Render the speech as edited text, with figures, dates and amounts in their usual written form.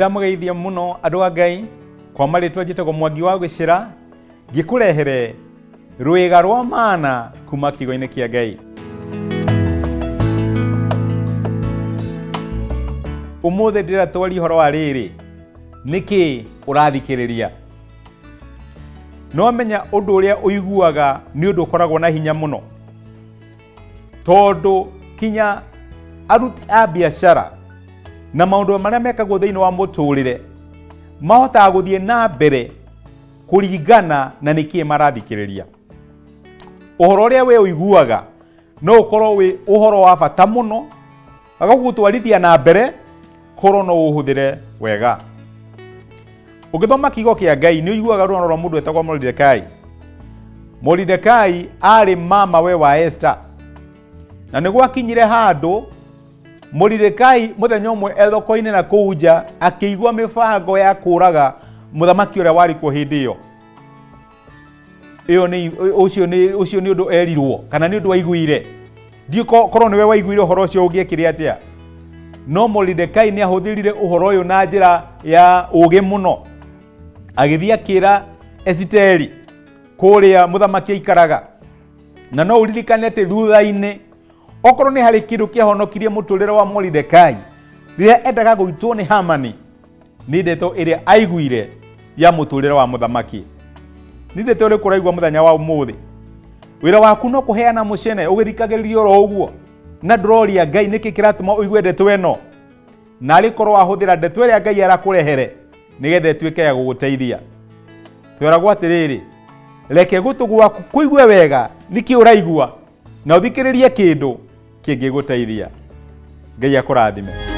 Nĩndamũgeithia mũno andũ a Ngai, kwa marĩtwa njĩtagwo Mwangi wa Gĩcĩra, ngĩkũrehere rwĩga rwa maana kuma kiugo-inĩ kĩa Ngai. Ũmũthĩ ndĩrenda twarie ũhoro wa rĩrĩ, nĩkĩ ũrathikĩrĩria? No menya ũndũ ũrĩa ũiguaga nĩ ũndũ ũkoragwo na hinya mũno, tondũ kinya aruti a biacara na maũndũ marĩa mekagwo thĩinĩ wa mũtũrĩre mahotaga gũthiĩ na mbere kũringana na nĩkĩĩ marathikĩrĩria. Ũhoro ũrĩa we ũiguaga no ũkorwo wĩ ũhoro wa bata mũno agagũtwarithia na mbere korwo no ũhũthĩre wega. Ũngĩthoma kiugo kĩa Ngai nĩ ũiguaga rũgano rwa mũndũ wetagwo Moridekai. Moridekai arĩ mama we wa Esther, na nĩ gwakinyire handũ Moridekai mũthenya ũmwe e thoko-inĩ na kũu nja akĩigua mĩbango ya kũraga mũthamaki ũrĩa warĩ kuo hĩndĩ ĩyo. Ĩyo nĩ ũcio nĩ ũcio nĩ ũndũ erirwo kana nĩ ũndũ aiguire. Ndiũ korwo nĩwe waiguire ũhoro ũcio ũngĩekire atĩa. No Moridekai nĩ ahũthĩrire ũhoro ũyũ na njĩra ya ũũgĩ mũno. Agĩthiĩ akĩra Esiteri kũrĩa mũthamaki aikaraga. Na no ũririkane atĩ thutha-inĩ okorwo nĩ harĩ kĩndũ kĩahonokirie mũtũrĩre wa Moridekai rĩrĩa endaga gũitwo nĩ Hamani, nĩ ndeto ĩrĩa aiguire ya mũtũrĩre wa mũthamaki. Nĩ ndeto ĩrĩkũ ũraigua mũthenya wa ũmũthĩ? Wĩra waku no kũheana mũcene ũgĩthikagĩrĩria oro ũguo na ndũroria Ngai nĩkĩ kĩratũma ũigue ndeto ĩno, na arĩ korwo wahũthĩra ndeto ĩrĩa Ngai arakũrehere nĩgetha ĩtuĩke ya gũgũteithia. Tweragwo atĩrĩrĩ, reke gũtũ gwaku kũigue wega nĩkĩ ũraigua na ũthikĩrĩrie kĩndũ kĩngĩgũteithia. Ngai akũrathime.